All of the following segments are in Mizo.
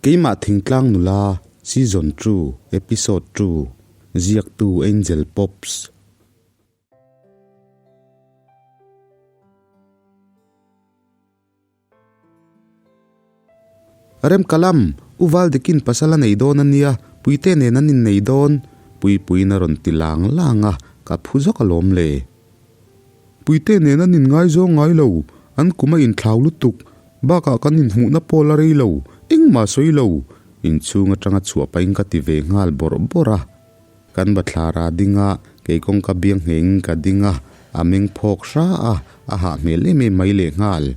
Keimah Thingtlang Nula, Season Two, Episode Two, Ziaktu Angel Pops. Remkalam, U Valdikin pasal a nei dawn a nia, Puite nen an innei dawn, Puipuiin a rawn ti lang lang a, ka phu zawk alawm le. Puite nen an inngaizawng ngai lo, an kum a inthlau lutuk, bakah kan inhmuhna pawl a rei lo, engmah sawi lo, inchhung atanga chhuah pahin ka ti ve nghal bawrh bawrh a. Kan bathlar a ding a, kei kawngka biang nghengin ka ding a, a meng phawk hra a, a hah hmel em em mai lehnghal.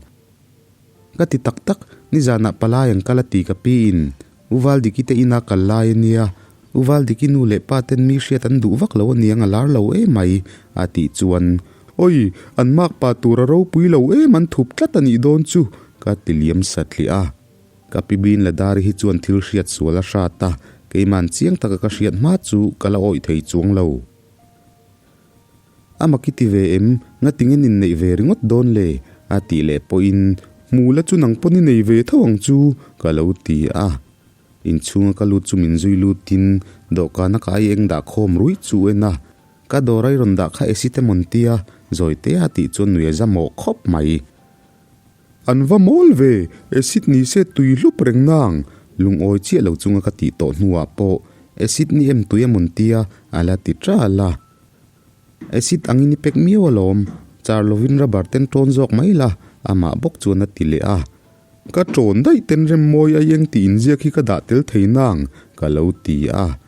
Ka ti tak tak, nizanah palai ang kal a ti ka piin, U Valdiki te ina kal lai a nia, U Valdiki nu leh pa ten mi hriat an duh vak lo aniang a lar lo emai, a tih chuan, Awi, an mak pa tur a ropui lo em an thup tlat a nih dawn chu, ka ti liam satliah a. Ka pi Bin Ladari hi chuan thil hriat sual a hrat a, keiman chiang taka ka hriat hma chu ka la awih thei chuang lo. A mak i ti ve em? Ngatinge nin neih ve ringawt dawn le? a tih leh pawhin, Hmu la chu nang pawn i nei ve tho ang chu, ka lo ti a. Inchhunga ka lut chu min zui lutin dawhkana ka ai eng dah khawm ruih chu en a, Ka dawr ai rawn dah kha acid emawn tia, zawi te a tih chuan nui a zamawh khawp mai. An va mawl ve, acid ni se tui hlup reng nang, lungawi chiah lo chunga ka tih tawh hnuah pawh acid ni em tui emawn tia a la ti ṭal a. Acid angin i pek miau alawm, char lovin rubber ten ṭawn zawk mai la, amah bawk chuan a ti leh a. Ka ṭawn daih ten rem mawi a eng tih inziak hi ka dah tel thei nang, ka lo ti a.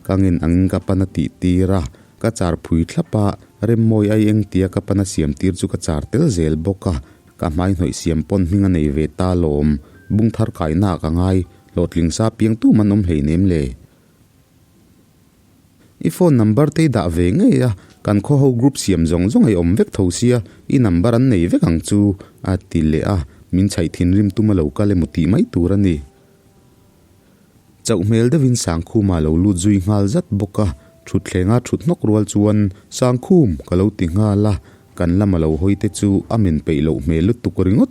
Ka ngen angin ka pan a tih tir a, ka char phui thlap a, rem mawi ai eng tia ka pan a siam tir chu ka char tel zel bawk a. Ka hmai hnawih siam pawn hming a nei ve ta alawm, bung thar kaina ah ka ngai, hlawhtling sa piang tu man awm hleinem le. I phone number te i dah ve ngei a, kan khaw ho group siam zawng zawng ei awm vek tho sia, i number an nei vek ang chu, a ti leh a, min chhaih thinrim tum a lo kal emaw tih mai tur a ni. Chauh hmel deuhin Sangkhuma lo lut zui nghal zat bawk a, thutthleng a thut hnawk rual chuan, Sangkhum, ka lo ti nghal a, kan lama lo hawi te chu a men peih loh hmel lutuk ringawt.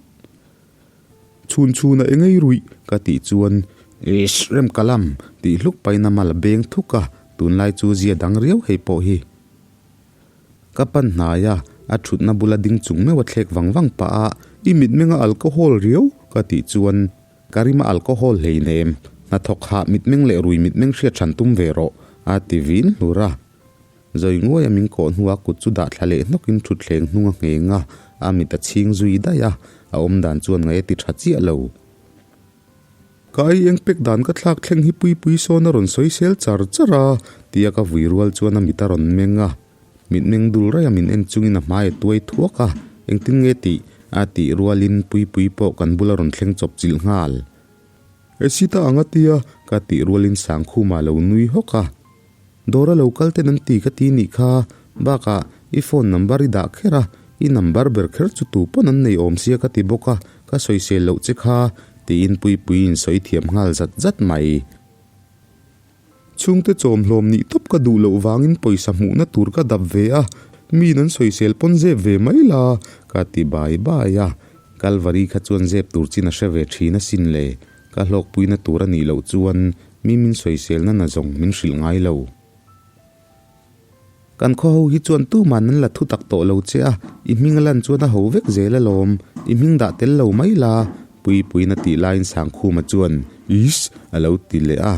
Chhun chhun a engei ruih ka tih chuan Ish rem ka lam tih hluk pain a mal a beng thuk a, tunlai chu zia dang riau hei pawh hi. Ka pan hnai a, a thutna bula ding chung meuh a thlek vang vang pah a, I mitmenga alcohol riau ka tih chuan ka rima alcohol hleinem, hnathawk hah mitmeng leh rui mitmeng hriat hran tum ve rawh a ti vin hlur a. Zawi nguai a min kawh hnuah kut chu dah thla leh hnawkin thutthleng hnung a ngheng a, a mit a chhing zui daih a, a awm dan chuan ngaih a ti tha chiah lo. Ka ai eng pek dan ka thlak thleng hi Puipui sawn a rawn sawi sel char char a, tia ka vui rual chuan a mit a rawn meng a, mit meng dul raih a min en chungin a hmai a tuai thuak a, engtin nge tih? a tih rualin Puipui pawh kan bula rawn thleng chawp chilh nghal. Esita ang a tia, ka tih rualin Sangkhuma lo nui hawk a. Dawr a lo kal ten an ti ka ti nih kha, bakah i phone number i dah kher a, i number ber kher chu tu pawn an nei awm sia ka ti bawk a, ka sawisel loh che kha, tiin Puipuii in sawi thiam nghal zat zat mai. Chhungte chawmhlawm nih tawp ka duh loh vangin pawisa hmuhna tur ka dap ve a, miin an sawisel pawn zep ve mai la, ka ti bai bai a. Kalvari kha chuan zep tur chin a hre ve thin asin le, ka hlawkpuina tur a nih loh chuan Mi min sawiselna na zawng min hrilh ngai lo. Kan khaw ho hi chuan tuman an la thu tak tawh lo che a, i hming a lan chuan a ho vek zel alawm, i hming dah tel lo mai la, Puipuiin a tih laiin Sangkhuma chuan Iss a lo ti leh a.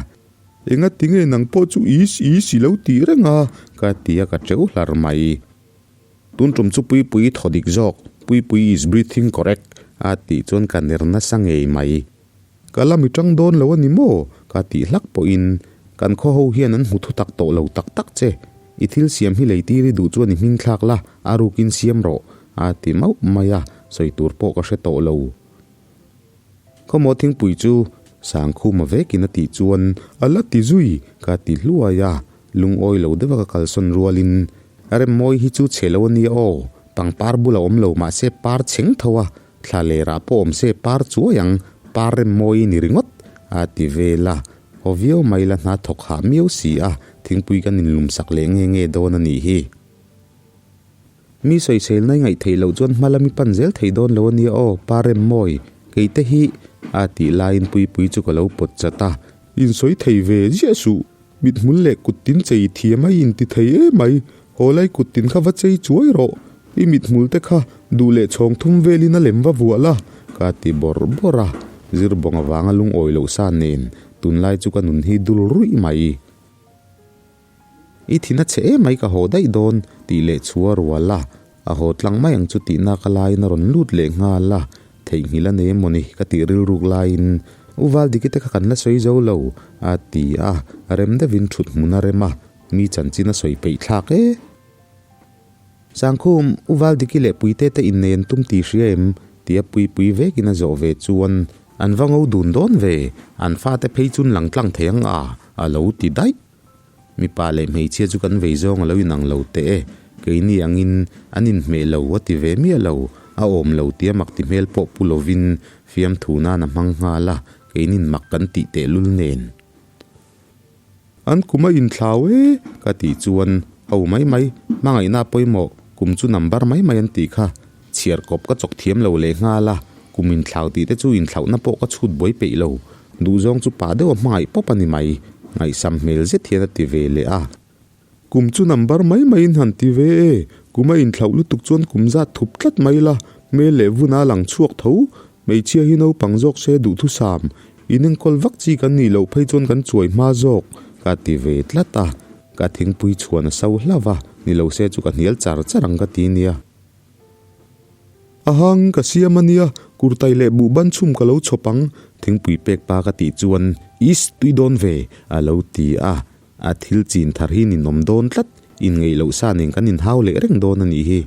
Enga tinge nang pawh chu Iss Iss i lo tih reng a? ka ti a ka teuh hlar mai. Tun tum chu Puipui thaw dik zawk, Puipui is breathing correct a tih chuan ka ner nasa ngei mai. Ka la mi tang dawn lo a ni maw? Ka tih hlak pawhin kan khaw ho hian an hmu thu tak tawh lo tak tak che. I thil siam hi lei tir i duh chuan i hming thlak la, a rukin siam rawh, a ti mauh mai a, sawi tur pawh ka hre tawh lo. Khawmaw thingpui chu Sangkhuma vekin a tih chuan a la ti zui, ka ti hluai a, lungawi lo deuha ka kalsawn rualin Remmawi hi chu chhe lo a nia aw, pangpar bula awm lo mahse par chheng tho a, Thla lerah pawh awm se par chuai ang, par rem mawi i ni ringawt, a ti vel a. Haw viau mai la hna thawk hah miau si a, thingpui kan inlum sak leh nge nge dawn a nih hi. Mi sawiselna i ngaih theih loh chuan hma lam i pan zel thei dawn lo a nia aw, pa rem mawi, kei te hi A tih laiin Puipui chu ka lo pawt chat a. Insawi thei ve ziah suh. Mithmul leh kuttin chei thiam a inti thei emai. Haw lai kuttin kha va chei chuai rawh. I mithmul te kha duh leh chhawng thum velin a lem va vuah la, ka ti bawrh bawrh a. Zirbawng avanga lungawi loh sa nen tunlai chu ka nun hi dul ruih mai. I thin a chhe emai ka haw daih dawn tih leh chu a rual a, a haw tlang mai ang chu tihna ka laiin a rawn lut leh nghal a, theihnghilh a nei emawni ka tih rilruk laiin U Valdiki te kha kan la sawi zo lo a ti a, rem deuhin thut hmun a rem a, mi chanchin a sawi peih thlak e. Sangkhum, U Valdiki leh Puite te innei an tum tih hria em? tia Puipui vekin a zawh ve chuan an va ngo dun dawn ve, an fate phei chun lang tlang thei ang a, a lo ti daih. Mipa leh hmeichhia chu kan vei zawng a lo inang lo teh e, keini angin an inhmeh lo a ti ve miah lo, a awm lo tia mak ti hmel pawh pu lovin fiamthu nan a hmang nghal a, keinin mak kan tih tehlul nen. An kum a inthlau e ka tih chuan ho mai mai, hmangaihna pawimawh, kum chu number mai mai an tih kha, chhiar kawp ka chawk thiam lo leh nghal a, kum inthlau tih te chu inthlauhna pawh ka chhut buai peih lo, duhzawng chu pa deuh a hmangaih pawp a ni mai, ngaihsam hmel zet hian a ti ve leh a. Kum chu number mai maiin han ti ve e, kum a inthlauh lutuk chuan kum zat thup tlat mai la, hmel leh vun a lang chhuak tho, hmeichhia hi naupang zawk se duhthusam, inenkawl vak chi kan nih loh phei chuan kan chuai hma zawk, ka ti ve tlat a, ka thingpui chhuan a so hlauh a, ni lo se chu ka hnial char char ang ka ti nia. A hang ka siam a nia, kurtai leh buh ban chhum ka lo chhawp ang, thingpui pek pa ka tih chuan Is tui dawn ve, a lo ti a. A thil chin thar hi ninawm dawn tlat, inngeih loh sa nen kan inhau leh reng dawn a nih hi.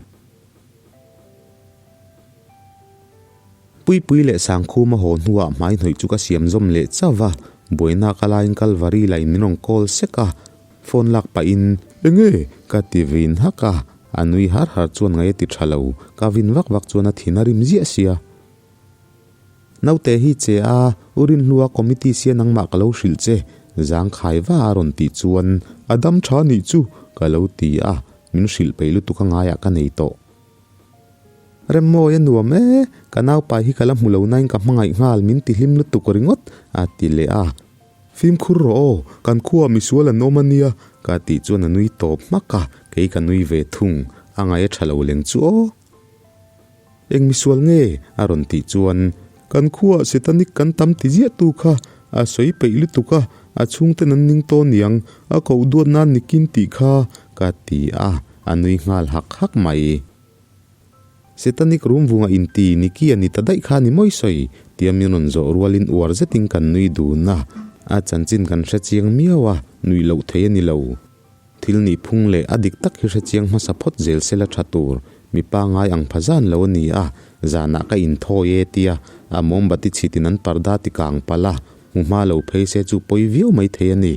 Puipui leh Sangkhuma haw hnuah hmai hnawih chu ka siam zawm leh chauh va, buaina ka laiin Kalvari lah in min rawn call sek a, phone lak pahin, Enge? ka ti vin hak a, a nui har har chuan ngaih a ti tha lo, ka vin vak vak chuan a thin a rim ziah sia. Naute hi che a, u Rinhlua committee sia nangmah ka lo hrilh che, zangkhai va a rawn tih chuan, A dam tha nih chu, ka lo ti a, min hrilh peih lutuk a ngaiah ka nei tawh. Remmawi a nuam e, ka naupai hi ka la hmu lo nain ka hmangaih nghal min ti hlim lutuk ringawt, a ti leh a. Fimkhur rawh aw, kan khuaah misual an awm a nia, ka tih chuan a nui tawp hmak a, kei ka nui ve thung, a ngaih a tha lo leng chu aw. Eng misual nge? a rawn tih chuan, Kan khuaah Setanik kan tam ti ziah tu kha a sawi peih lutuk a, a chhungten an ning tawh niang, a koh duat nan nikin tih kha, ka ti a, a nui nghal hak hak mai. Setanik rum vunga inti Niki a ni ta daih kha ni mawi sawi, tia min rawn zawh rualin uar zetin kan nui dun a, a chanchin kan hre chiang miau a, nuih loh thei a ni lo. Thil nih phung leh a dik tak hi hre chiang hmasa phawt zel sela tha tur, mipa ngai ang pha zan lo a ni a, zanah ka inthawi e tia a mombati chhitin an parda ti kang palh a, hmu hma lo phei se chu pawi viau mai thei a ni.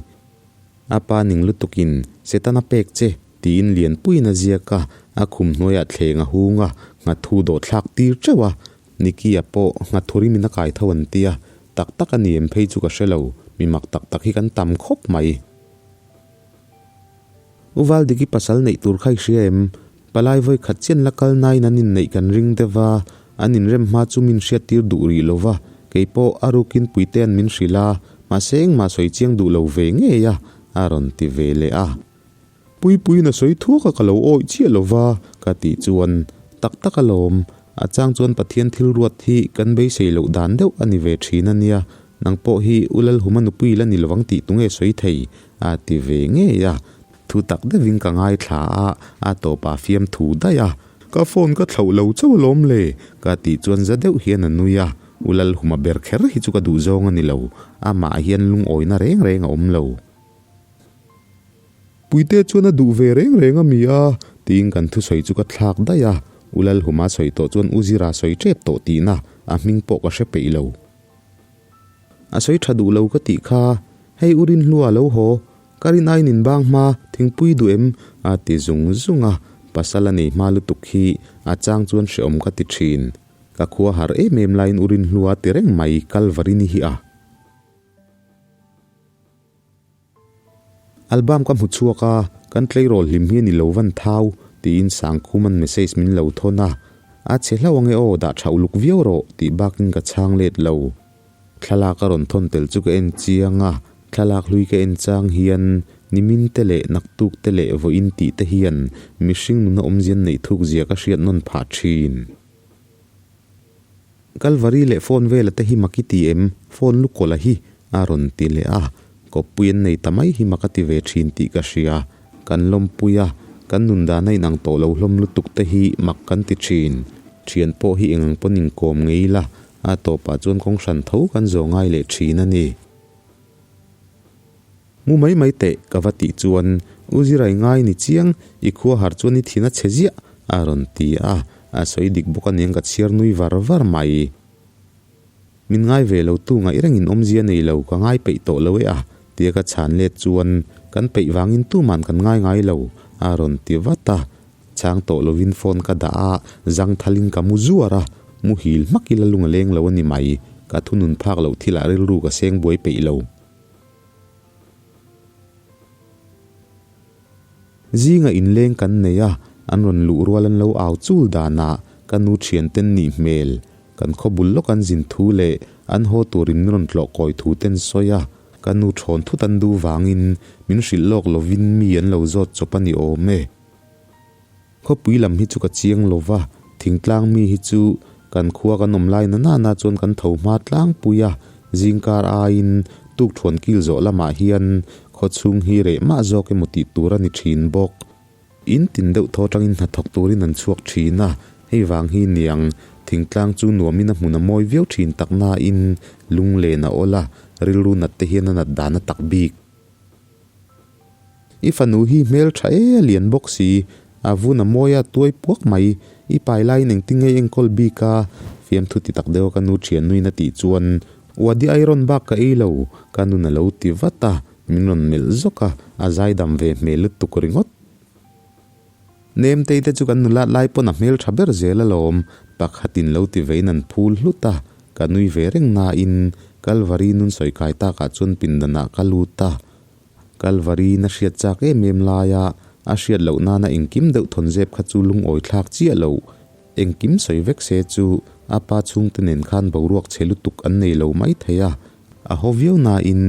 A pa ning lutukin Setana pek che tiin lianpuiin a ziak a, a khum hnuaiah thleng a hung a, nghathu dawhthlak tir teuh a, Nicky-a pawh nghathu rimin a kai tho an tia, tak tak a ni em phei chu ka hre lo, mi mak tak tak hi kan tam khawp mai. U Valdiki pasal neih tur kha i hria em? Palai vawi khat chian la kal nain an inneih kan ring deuh va, an inrem hma chu min hriattir duh rih lo va, kei pawh a rukin Puitea'n min hrilh a, mahse engmah sawi chiang duh lo ve ngei a, a rawn ti ve leh a. Puipuiin a sawi thuak a ka lo awih chiah lo va, ka tih chuan, Tak tak alawm, a chang chuan Pathian thil ruat hi kan beisei loh dan deuh a ni ve thin a nia, Nang pawh hi U Lalhuma nupui la ni lovang tih tunge sawi thei? a ti ve ngei a. Thu tak deuhin ka ngaithla a, a tawpah fiam thu daih a. Ka phone ka thlauh lo chauh alawm le, ka tih chuan za deuh hian a nui a. U Lalhuma ber kher hi chu ka duh zawng a ni lo, amah hian lungawina reng reng a awm lo. Puite chuan a duh ve reng reng a mi a, tiin kan thusawi chu ka thlak daih a. U Lalhuma sawi tawh chuan U Zira sawi tep tawh tihna a hming pawh ka hre peih lo. A sawi tha duh lo ka tih kha, hei u Rinhlua lo haw, ka rin aiin in bang hma, thingpui duh em? a ti zung zung a, pasal a nei hma lutuk hi a chang chuan hrehawm ka ti thin. Ka khua har em em laiin u Rinhlua ti reng mai Kalvarini hi a. Album ka hmu chhuak a, kan tleirawl hlim hi a ni lo van thau, tiin Sangkhuman message min lo thawn a. A che hlauh ange aw, dah tha uluk viau rawh, tih bakin ka chhang let lo. Thlalak a rawn thawn tel chu ka en chiang a, thlalak hlui ka en chang hian nimin te leh naktuk te leh vawiin tih te hian mihring nuna awmzian neih thuk zia ka hriat nawn phah thin. Kalvari leh phone vela te hi mak i ti em? Phone lukawla hi a rawn ti leh a, kawppui an nei ta mai hi mak a ti ve thin tih ka hria. Kan lawmpui a, kan nun dan a inang tawh lo hlawm lutuk te hi mak kan ti thin. Thian pawh hi engang pawn inkawm ngei la, a tawpah chuan kawng hran tho kan zawh ngai leh thin a ni. Mu mai mai teh, ka va tih chuan, U Zirai ngai ni chiang, i khua har chuan i thin a chhe ziah, a rawn ti a, a sawi dik bawk aniang ka chhiar nui var var mai. Min ngai ve lo tu ngaih rengin awmzia nei lo, ka ngai peih tawh lo e a, tia ka chhan let chuan, Kan peih vangin tuman kan ngai ngai lo, a rawn ti vat a. Chhang tawh lovin phone ka dah a, zang thalin ka mu zuar a, muhil hmak ila lung a leng lo a ni mai, ka thunun phak loh thilah rilru ka seng buai peih lo. Zinga inleng kan nei a, an rawn luh rual an lo au chul danah ka nu thian ten nih hmel, kan khaw bul lawk an zin thu leh an haw turin min rawn tlawh kawi thu ten sawi a, ka nu thawn thut an duh vangin min hrilh lawk lovin mi an lo zawt chawp a ni awm e. Khawpui lam hi chu ka chiang lo va, thingtlang mi hi chu kan khua kan awm lai na nana chuan kan tho hma tlangpui a, zingkar aiin tukthuan kil zawh lamah hian khawchhung hi reh mah zawk emaw tih tur a ni thin bawk. In tin deuh thaw atangin hnathawk turin an chhuak thin a, hei vang hi niang thingtlang chu nuamin a hmun a mawi viau thin tak nain lunglen a awl a, rilru nat te hian a nat dan a tak bik. I fanu hi hmel tha e a lian bawk si, a vun a mawi a tuai puak mai, i pai laiin engtin nge i enkawl bik a? Fiamthu ti tak deuh a ka nu thiannuin a tih chuan Wadi iron bak ka ei lo, ka nun a lo ti vat a, min rawn melh zawk a, a zaidam ve hmel lutuk ringawt. Nemtei te chu kan nulat lai pawn a hmel tha ber zel alawm, pakhatin lo ti vein an phul hlut a, ka nui ve reng nain Kalvari nun sawi kai takah chuan pindanah ka lut a, Kalvari na hriat chak em em laia a hriat loh nana engkim deuh thawn zep kha chu lungawi thlak chiah lo. Engkim sawi vek se chu a pa chhungte nen khan boruak chhe lutuk an nei lo mai thei a. A haw viau nain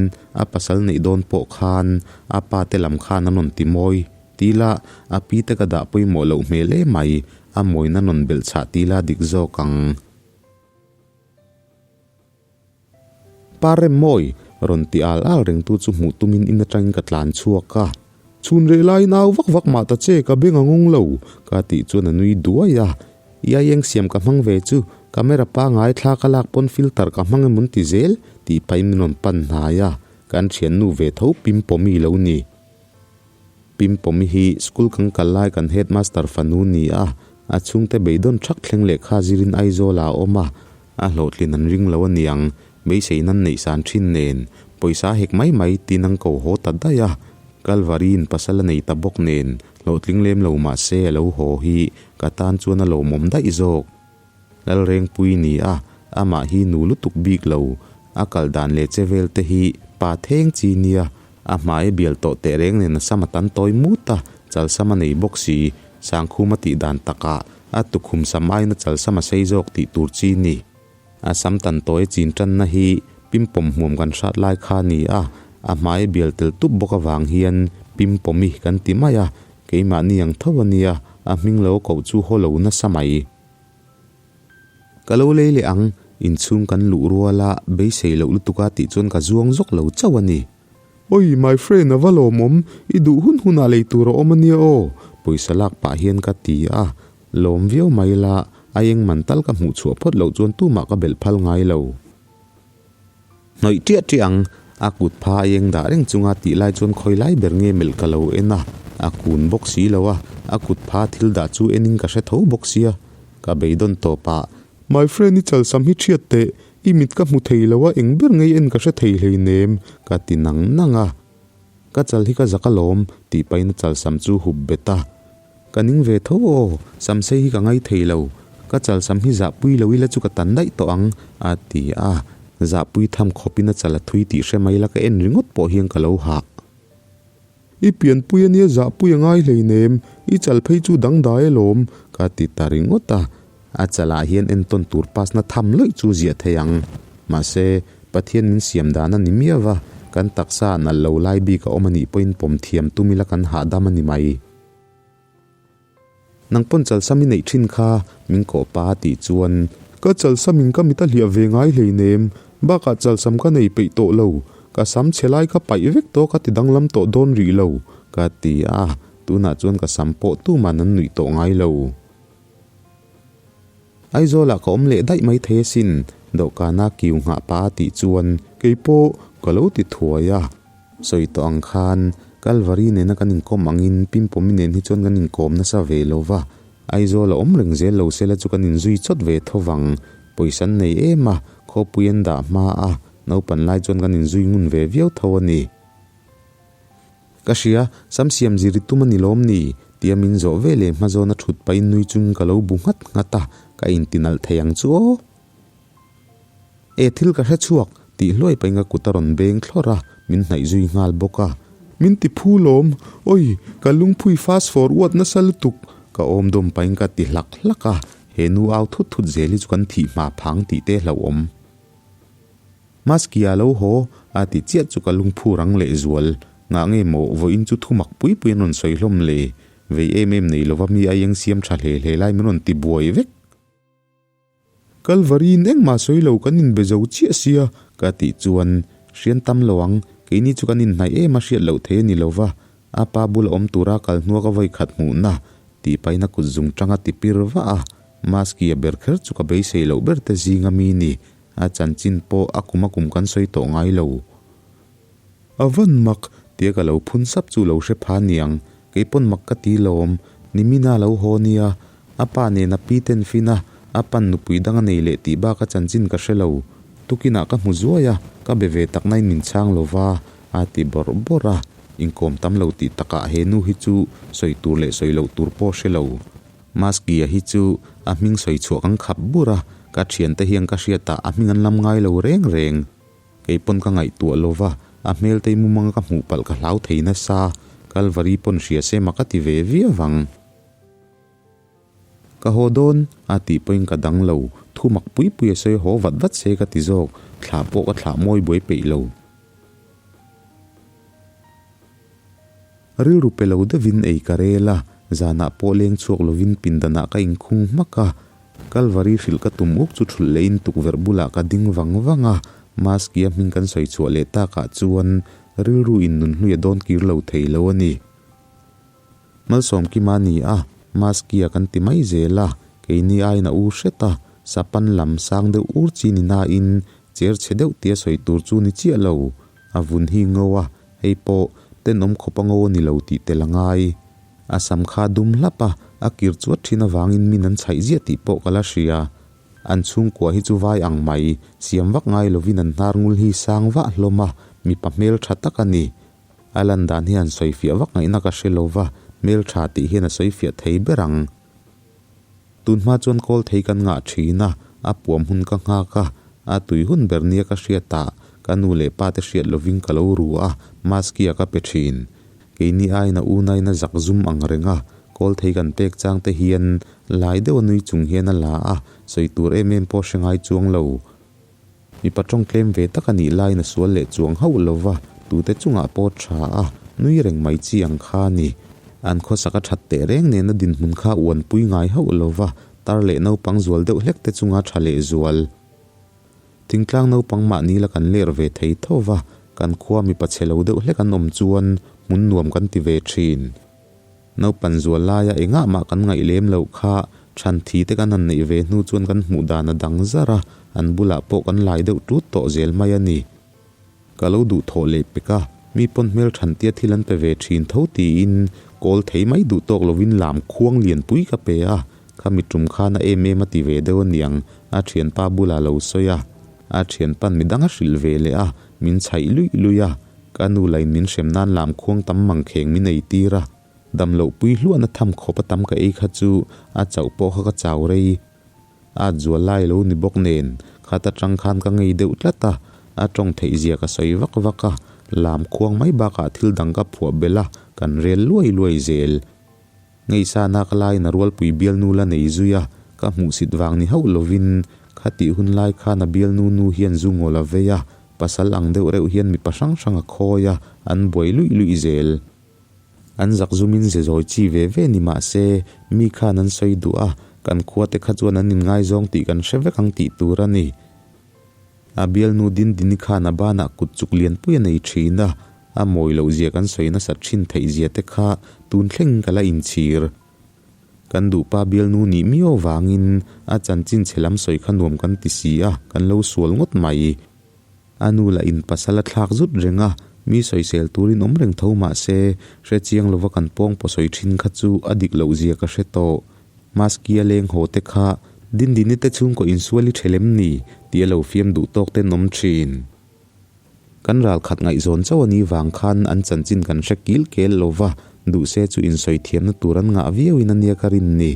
a pasal neih dawn pawh khan a pa te lam khan a rawn ti mawi tila a pi te ka dah pawimawh loh hmel em mai, a mawina rawn belh chhah tila dik zawk ang. Pa Remmawi rawn ti al al rengtu chu hmuh tumin in atangin ka tlan chhuak a. Chhun reh laiin au vak vak mah ta che, ka beng a ngawng lo, ka tih chuan a nui duai a. I eng siam ka hmang ve chu, camera pangai thla ka lak pawn filter ka hmang emawn ti zel, tih pahin min rawn pan hnai a, kan thiannu ve tho Pimpawmi lo ni. Pimpawmi hi school kan kal lai kan headmaster fanu ni a, a chhungte beidawn thak thleng lehkha zirin Aizawl ah a awm a, A hlawhtlin an ring lo aniang, beisei nan neih san thin nen, pawisa hek mai mai tin an ko haw ta daih a. Kalvari in pasal a nei ta bawk nen, hlawhtling lem lo mah se a lo haw hi ka tan chuan a lawmawm daih zawk. Lalrengpui ni a, amah hi nu lutuk bik lo, a kal dan leh che vel te hi pa theng chi nia, a hmai a bial tawh teh reng nen a sam a tan tawi mut a, chalsam a nei bawk si, Sangkhuma tih dan takah A tukhum sam aiin a chal sam a sei zawk tih tur chi ni. A sam tan tawi chin tanna hi pimpawm hmuam kan hrat lai kha a ni a, a hmai bial tel tup bawk avang hian pimpawmi kan ti mai a, keimahni ang tho a nia, a hming lo koh chu haw lo nasa mai. Ka lo lei leh ang, inchhung kan luh ruala beisei loh lutuk a tih chuan ka zuang zawk lo chauh a ni. Oi, my friend a va lawmawm, i duh hun hunah lei tur a awm a nia aw, pawisa lak pah hian ka ti a, lawm viau mai la, a eng man tal ka hmuh chhuah phawt loh chuan tumah ka belh phal ngai lo. Hnawih ṭiah ṭiah ang, a kut pha a eng dah reng chunga tih lai chuan khawi lai ber nge melh ka lo en a, a kun bawk si lo a, a kut pha thil dah chu enin ka hre tho bawk sia, ka beidawn tawpah, My friend i chalsam hi ṭhiat teh, I mit ka hmu thei lo a, eng ber ngei en ka hre thei hleinem, ka ti nang nang a. Ka chal hi ka zak alawm, tih pahin a chal sam chu hup bet a. Ka ning ve tho aw, sam sei hi ka ngai thei lo. Ka chal sam hi zahpui lo ila chu ka tan daih tawh ang, a ti a. Zahpui tham khawpin a chal a thui tih hre mai la ka en ringawt pawh hian ka lo hah. I pianpui ania zahpui a ngai hleinem, i chal phei chu dangdai alawm, ka ti ta ringawt a. A chalah hian entawn tur pass na tham lawih chu ziah thei ang. Mahse, Pathian min siam dan a ni miau va, kan taksa ah nalh lo lai bik a awm a nih pawhin pawm thiam tum ila kan hahdam a ni mai. Nang pawn chalsam i neih thin kha min kawh pa a tih chuan. Ka chalsam in ka mit a hliah ve ngai hleinem, bakah chalsam ka nei peih tawh lo, ka sam chhe lai kha paih vek tawh ka ti danglam tawh dawn rih lo, ka ti a, tunah chuan ka sam pawh tuman an nuih tawh ngai lo. Aizawlah ka awm leh daih mai thei asin, dawhkana kiu nghah pa a tih chuan keipawh ka lo ti thuai a. Sawi tawh ang khan Kalvari nena kan inkawm angin Pimpawmi nen hi chuan kan inkawm nasa ve lo va, Aizawl a awm reng zel lo sela chu kan inzui chawt ve tho vang. Pawisa an nei em a, khawpui an dah hma a, naupan lai chuan kan inzui ngun ve viau tho a ni. Ka hria, sam siam zir i tum a ni lawm ni? Tia min zawh ve leh hma zawna thut pahin nui chung ka lo bu nghat nghat a, ka intinalh thei ang chu aw. E thil ka hre chhuak, tih hluai pahin ka kut a rawn beng thlawrh a, min hnaih zui nghal bawk a. Min ti phu lawm, awi, ka lungphui fast forward nasa lutuk, ka awm dawm pahin ka ti hlak hlak a, he nu au thut thut zel hi chu kan thih hma phang tih te hlauhawm. Maski a lo haw a ti chiah chu ka lungphu rang leh zual. Ngah nge maw vawiin chu thu mak pui pui an rawn sawi hlawm le? Vei em em nei lova mi aieng siam tha hle hle lai min rawn ti buai vek. Kalvari-in engmah sawi lo kan inbe zo chiah sia ka tih chuan hrian tam lo ang, keini chu kan inhnaih em a hriat loh thei a ni lo va, a pa bula awm tura kal hnua ka vawi khat hmuhna tih pahin a kut zung tang a ti pir vah a, Maski a ber kher chu ka beisei loh ber te zinga mi ni. A chanchin pawh a kum a kum kan sawi tawh ngai lo. A van mak, tia ka lo phun sap chu lo hre pha niang. Kei pawn mak ka ti lawm. Nimina lo haw nia. A pa nen a pi ten fin a, a pan nupui dang a nei leh tih bak a chanchin ka hre lo. Tukinah ka hmu zuai a, ka be ve tak nain min chhang lo va, a ti bawrh bawrh a. Inkawm tam lo tih takah he nu hi chu sawi tur leh sawi loh tur pawh hre lo. Maski-a hi chu a hming sawi chhuah kan khap bur a, ka thiante hian ka hriat ah a hming an lam ngai lo reng reng. Kei pawn ka ngaihtuah lo va, a hmel te mumanga ka hmuh palh ka hlau thei nasa, Kalvari pawn hria se ma ka ti ve viau ang. Ka haw dawn a tih pawhin ka dang lo, thu mak pui pui a sawi haw vat vat se ka ti zawk, thlah pawh ka thlah mawi buai peih lo. Rilru pe lo deuhin ei ka rel a, zanah pawh leng chhuak lovin pindanah ka inkhung hmak a. Kalvari hrilh ka tum uk chu thulh lehin tukverh bulah ka ding vang vang a, Maski-a hming kan sawi chhuah leh takah chuan rilru in nunhlui a dawn kir lo thei lo a ni. Malsawmkima a ni a, Maski-a kan ti mai zel a, keini aiin a u hret a, sapan lam sang deuh ur chi ni nain cher chhe deuh tia sawi tur chu ni chiah lo. A vun hi ngo a, hei pawh tenawm khawp a ngo a ni lo tih tel a ngai. A sam kha dum hlap a, a kir chuat thin avangin min an chhaih ziah tih pawh ka la hria. An chhungkua hi chu vai ang mai, siam vak ngai lovin an hnar ngul hi sang vah hlawm a, mipa hmeltha tak a ni. A lan dan hi han sawifiah vak ngaihna ka hre lo va, hmeltha tih hian a sawifiah thei ber ang. Tunhma chuan kawl thei kan ngah thin a, a puam hun ka nghak a, a tui hun ber nia ka hriat ah ka nu leh pa te hriat lovin ka lo ru a, maski a ka pe thin. Keini aiin a unain a zak zum ang reng a, kawl thei kan pek chang te hian lai deuh a nui chung hian a la a, sawi tur em em pawh hre ngai chuang lo. Mipa tawng tlem ve tak a nih laiin a sual leh chuang hauh lo va, tute chungah pawh tha a, nui reng mai chi ang kha a ni. An khawsak a that teh reng nena dinhmun kha uanpui ngai hauh lo va, tar leh naupang zual deuh hlek te chunga tha leh zual. Thingtlang naupang mahni la kan ler ve thei tho va, kan khua mipa chhe lo deuh hlek an awm chuan hmun nuam kan ti ve thin. Naupan zual laia engah mah kan ngaih lem loh kha than thi te kan han neih ve hnu chuan kan hmuh dan a dang zar a, an bulah pawh kan lai deuh tut tawh zel mai a ni. Ka lo duh thawh leh pek a, mi pawn hmel than tia thil an pe ve thin tho tiin kawl thei mai duh tawk lovin lam khuang lianpui ka pe a, khami tum khan a em em a ti ve deuh aniang, a thianpa bulah lo sawi a, a thianpan midang a hrilh ve leh a, min chhaih luih luih a. Ka nu lain min hrem nan lam khuang tam mang kheng min ei tir a, dam loh pui hluahna tham khawp a tam ka ei kha chu a chauh pawh kha ka chau rei. A at zual lai lo ni bawk nen, khat atang khan ka ngei deuh tlat a, a tawng theih zia ka sawi vak vak a, lam khuang mai bakah thil dang ka phuah belh a, kan rel luai luai zel. Ngeihsana ka laiin a rualpui bialnu la nei zui a, ka hmuhsit vang ni hauh lovin, khatih hun lai khan a bialnu nu hian zu ngawl a vei a. Pasal ang deuh reuh hian mipa hrang hrang a khawi a, an buai luih luih zel. An zakzumin ze zawi chi ve ve ni mah se, mi khan an sawi duh a, kan khua te kha chuan an inngaizawng tih kan hre vek ang tih tur a ni. A bialnu Dindini khan a banah kut chuk lianpui a nei thin a, a mawi loh zia kan sawi nasat thin theih zia te kha tun thleng ka la inchhir. Kan duhpa bialnu nih miau vangin a chanchin chhe lam sawi kha nuam kan ti si a, kan lo sual ngawt mai. A nu lah in pasal a thlak zut reng a, mi sawisel turin awm reng tho mah se, hre chiang lova kan pawng paw sawi thin kha chu a dik loh zia ka hre tawh. Maski a leng haw te kha Dindini te chhungkaw insual i thelh em ni? tih a lo fiam duh tawk ten awm thin. Kan ralkhat ngaihzawn chauh a nih vang khan an chanchin kan hre kil kel lo va, duh se chu insawi thiamna tur an ngah viauin a nia ka rin ni.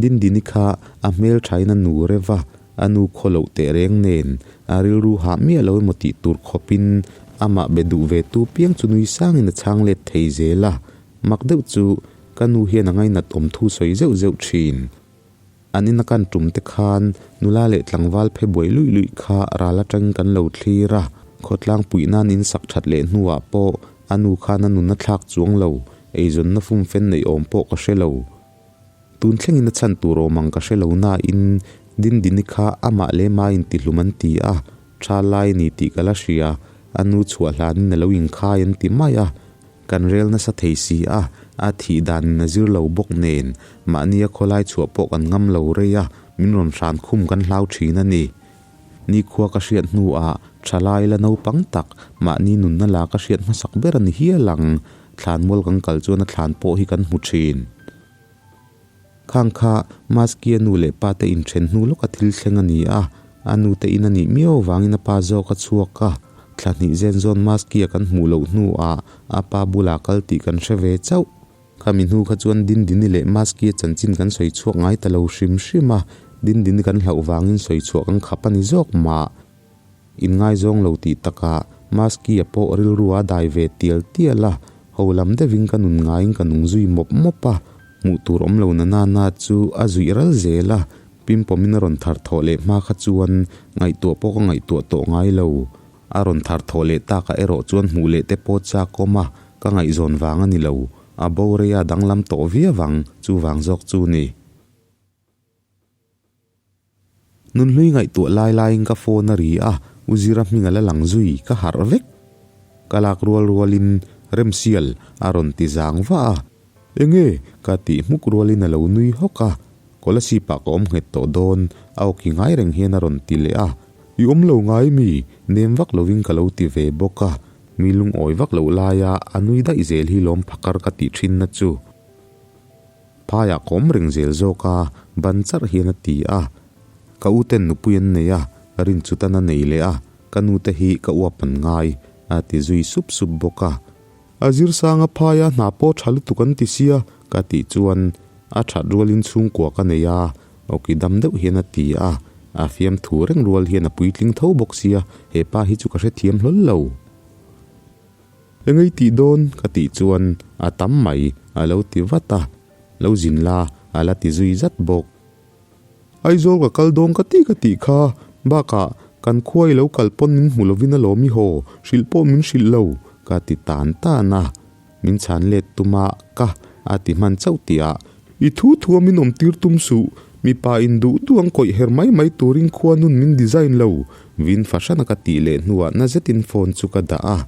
Dindini kha a hmelthain a nu rev a, a nu khaw loh teh reng nen a rilru hah miah lo emaw tih tur khawpin amah be duh ve tu piang chu nui sangin a chhang let thei zel a, mak deuh chu ka nu hian a ngainat awm thu sawi zeuh zeuh thin. An ina kan tum te khan nula leh tlangval phe buai luih luih kha ral atangin kan lo thlir a, khawtlang puih nan in sak that leh hnuah pawh a nu khan a nun a thlak chuang lo, eizawnna fumfen neih awm pawh ka hre lo. Tun thlengin a chhan tur awm ang ka hre lo nain Dindini kha amah leh main tihlum an ti a, tha lai a ni tih ka la hria, a nu chhuah hlanin a lo inkhai an ti mai a, kan rel nasa thei si a, a thih danin a zir lo bawk nen mahnia khawlai chhuah pawh kan ngam lo rei a, min rawn hran khum kan hlau thin a ni. Nikhua ka hriat hnuah thalai la naupang tak mahni nunna la ka hriat hmasak ber a ni hial ang, thlanmual kan kal chuan a thlan pawh hi kan hmu thin. Khang kha Maskia nu leh pa te inthen hnu lawka thil thleng a ni a, a nu te in a nih miau avangin a pa zawk a chhuak a, thla hnih zen zawn Maskia kan hmuh loh hnuah a pa bulah kal tih kan hre ve chauh. Khami hnu kha chuan Dindini leh Maskia chanchin kan sawi chhuak ngai ta lo hrim hrim a, Dindini kan hlauh vangin sawi chhuah kan khap a ni zawk mah. Inngaizawng lo tih takah Maskia pawh rilru a dai ve tial tial a, ho lam deuhin ka nun ngaiin ka nung zui mawp mawp a, hmuh tur awm lo na nana chu a zuih ral zel a, pimpawmin a rawn thar thawh leh hma kha chuan ngaihtuah pawh ka ngaihtuah tawh ngai lo. A rawn thar thawh leh takah erawh chuan hmuh leh te pawh chakawm a, ka ngaihzawn vang a ni lo, a bo rei a danglam tawh viau ang, chuvang zawk chu ni. Nunhlui ngaihtuah lai laiin ka phone a ri a, U Zira hming a la lang zui, ka harh vek. Ka lak rual rualin, Remsial, a rawn ti zang vah a. Enge? ka tih hmuk rualin a lo nui hawk a. Kolasip ah ka awm nghet tawh dawn, a awki ngai reng hian a rawn ti leh a. I awm lo ngai mi? Nem vak lovin ka lo ti ve bawk a. Mi lungawi vak loh laia a nui daih zel hi lawm phakar ka tih thinna chu. Phaiah ka awm reng zel zawk a, ban charh hian a ti a. Ka u ten nupui an nei a, rin chutan a nei leh a, ka nu te hi ka uap an ngai, a ti zui sup sup bawk a. A zirsanga phaia hna pawh tha lutuk an ti sia, ka tih chuan a that rualin chhungkua ka nei a, awki dam deuh hian a ti a. A fiamthu reng rual hian a puitling tho bawk sia, he pa hi chu ka hrethiam hlawl lo. Engei tih dawn? ka tih chuan a tam mai a lo ti vat a, lo zin la a la ti zui zat bawk. Aizawl ka kal dawn ka ti ka tih kha, bakah kan khua i lo kal pawn min hmu lovin alawm i haw, hrilh pawh min hrilh lo ka ti tan tan a, min chhan let tum a ka a ti hman chauh tihah I thu thu a min awm tir tum suh, mipa in duh duh ang kawih her mai mai turin khua nun min design lo, vin fahran a ka tih leh hnuah na zetin phone chu ka dah a.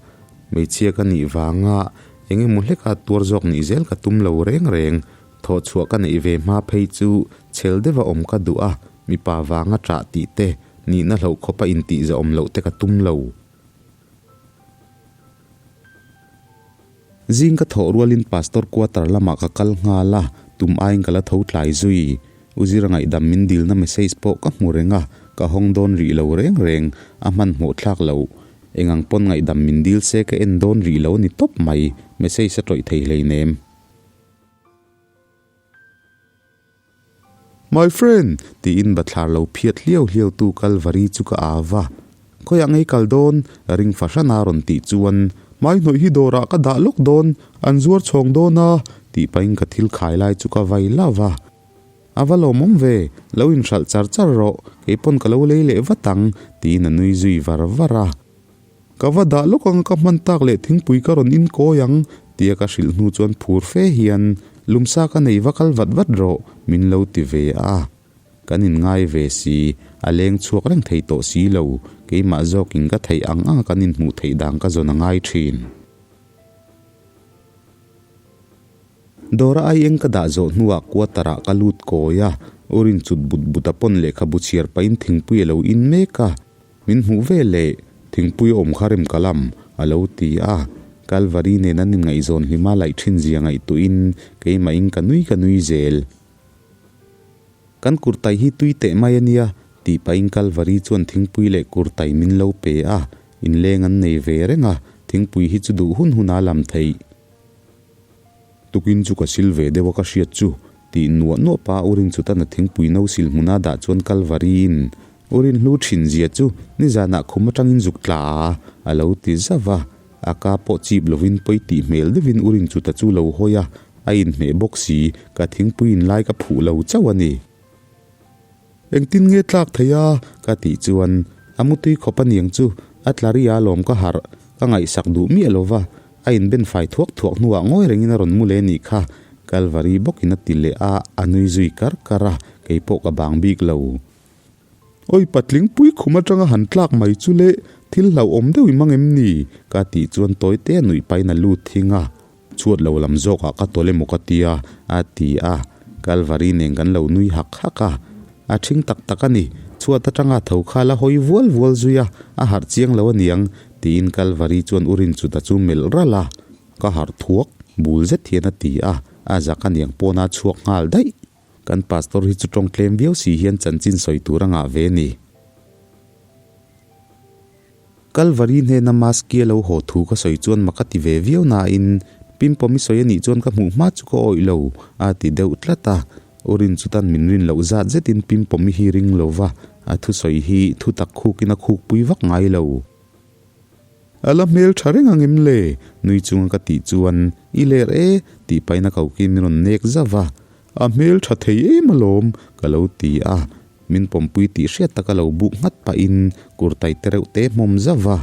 Hmeichhia ka nih vanga eng emaw hleka tuar zawk nih zel ka tum lo reng reng, thawh chhuah ka neih ve hma phei chu chhel deuha awm ka duh a, mipa vanga ṭah tih te, nihna hloh khawpa intihzahawm loh te ka tum lo. Zing ka thawh rualin Pastor quarter lamah ka kal nghal a, tum aiin ka la tho tlai zui. U Zira ngaihdam min dilna message pawh ka hmu reng a, ka hawng dawn rih lo reng reng, a hmanhmawh thlak lo. Eng ang pawn ngaihdam min dil se ka en dawn rih lo a ni tawp mai, message a tawih thei hleinem. My friend! tiin bathlar lo phiat hliau hliau tu Kalvari chu ka au va. Khawiah ngei kal dawn? Ring fahran a rawn tih chuan, Hmai hnawih hi dawrah ka dah lawk dawn, an zuar chhawng dawn a, tih pahin ka thil khai lai chu ka vai love a. A va lawmawm ve, lo inhralh char char rawh, keipawn ka lo lei leh vat ang, tiin a nui zui var var a. Ka va dah lawk ang ka hman tak leh thingpui ka rawn in kawi ang, tia ka hrilh hnu chuan phur fe hian, Lumsa ka nei va kal vat vat rawh, min lo ti ve a. Kan inngai ve si, a leng chhuak reng thei tawh si lo, keimah zawkin ka theih ang anga kan inhmuh theih dan ka zawn a ngai thin. Dawra ai eng ka dah zawh hnuah quarter ah ka lut kawi a, Urin chut but but a pawn lehkhabu chhiar pahin thingpui a lo in mek a, min hmuh ve leh thingpui a awm kha rem ka lam a lo ti a, Kalvari nen an inngaihzawn hlima laih thin zia ngaihtuahin keimahin ka nui ka nui zel. Kan kurtai hi tui teh mai a nia tih pahin Kalvari chuan thingpui leh kurtai min lo pe a, inleng an nei ve reng a, thingpui hi chu duh hun hun a lam theih. Tukin chu ka sil ve deuh a ka hriat chu, tih nuah nuah pa Urin chutan a thingpui no sil hmuna dah chuan Kalvari-in Urin hlu thin zia chu nizanah khum atangin zuk tla a, a lo ti zauh a. A ka pawh chip lovin pawi tih hmel deuhin Urin chuta chu lo hawi a, a inhmeh bawk si, ka thingpui in lai ka phuh lo chauh a ni. Engtin nge tlak thei a? ka tih chuan a mutui khawp a niang chu a tla ri a lawm ka harh, ka ngaihsak duh miah lo va, a inben fai thuak thuak hnuah ngawi rengin a rawn mu leh nih kha, Kalvari bawkin a ti leh a, a nui zui kar kar a, kei pawh ka bang bik lo. Awi patling pui khum atanga han tlak mai chu le, thil hlauhawm deuh i mang em ni? ka tih chuan tawi te a nuih pahin a lut thing a. Chhuat lo lam zawkah ka tawlh emaw ka tia, a ti a. Kalvari nen kan lo nui hak hak a. A ṭhing tak tak a ni. Chhuat atanga tho kha la hawi vual vual zui a, a harh chiang lo aniang, tiin Kalvari chuan u Rinchuta chu melh ralh a. Ka harh thuak, bul zet hian a ti a, a zak aniang pawna chhuak nghal daih. Kan pastor hi chu tawng tlem viau si hian chanchin sawi tur a ngah ve a ni. Kalvari hnena Maski a lo haw thu ka sawi chuan mak a ti ve viau nain Pimpawm i sawi a nih chuan ka hmuh hma chu ka awih lo a ti deuh tlat a. U Rin chutan min rin loh zat zetin Pimpawm i hi ring lo va, a thusawi hi thu tak khukin a khukpui vak ngai lo. A la hmel tha reng ang em le? Nui chunga ka tih chuan, I ler e, tih pahin a koki min rawn nek zauh va. A hmel tha thei em alawm, ka lo ti a. Min pawmpui tih hriat taka lo buk nghat pahin kurtai te reuh te hmawm zauh va.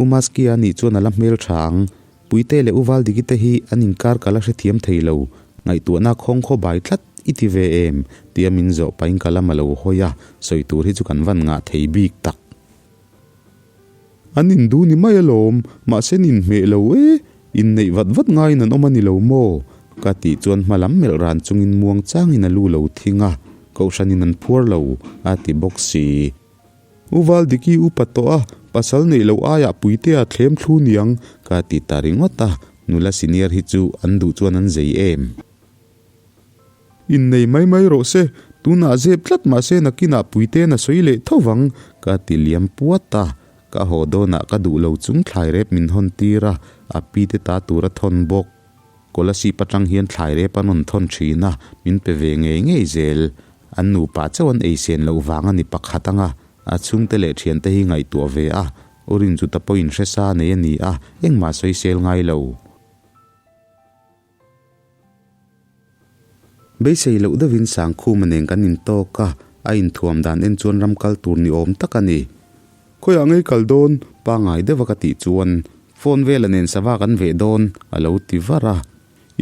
U Maskia nih chuan a la hmel tha ang. Puite leh U Valdiki te hi an inkar ka la hrethiam thei lo. Ngaihtuahna khawng khaw bai tlat i ti ve em? Tia min zawh pahin ka lam a lo hawi a, sawi tur hi chu kan van ngah thei bik tak. An induh ni mai alawm, mahse an inhmeh lo e, inneih vat vat ngaiin an awm a ni lo maw? Ka tih chuan hma lam melh ran chungin muang changin a lu lo thing a, Kohhranin an phuar lo, a ti bawk si. U Valdiki upa tawh a, pasal neih loh aiah Puitea thlem thlu niang, ka ti ta ringawt a, nula senior hi chu an duh chuan an zei em. Innei mai mai rawh se, tunah zep tlat mahse nakinah Puite'n a sawi leh tho vang, ka ti liam puat a. Ka haw dawnah ka duh lo chung thlai rep min hawn tir a, a pi te ta tur a thawn bawk. Kolasib atang hian thlai rep an rawn thawn thin a, min pe ve ngei ngei zel. An nupa chauh an ei sen loh vang a ni pakhat ang a, a chhungte leh thiante hi ngaihtuah ve a, U Rinchuta pawhin hresa nei a ni a, engmah sawisel ngai lo. Beisei loh deuhin Sangkhuma nen kan intawk a, a inthuam dan en chuan ram kal tur ni awm tak a ni. Khawiah ngei kal dawn? Pangai deuha ka tih chuan phone vela nen sava kan veh dawn a lo ti var a.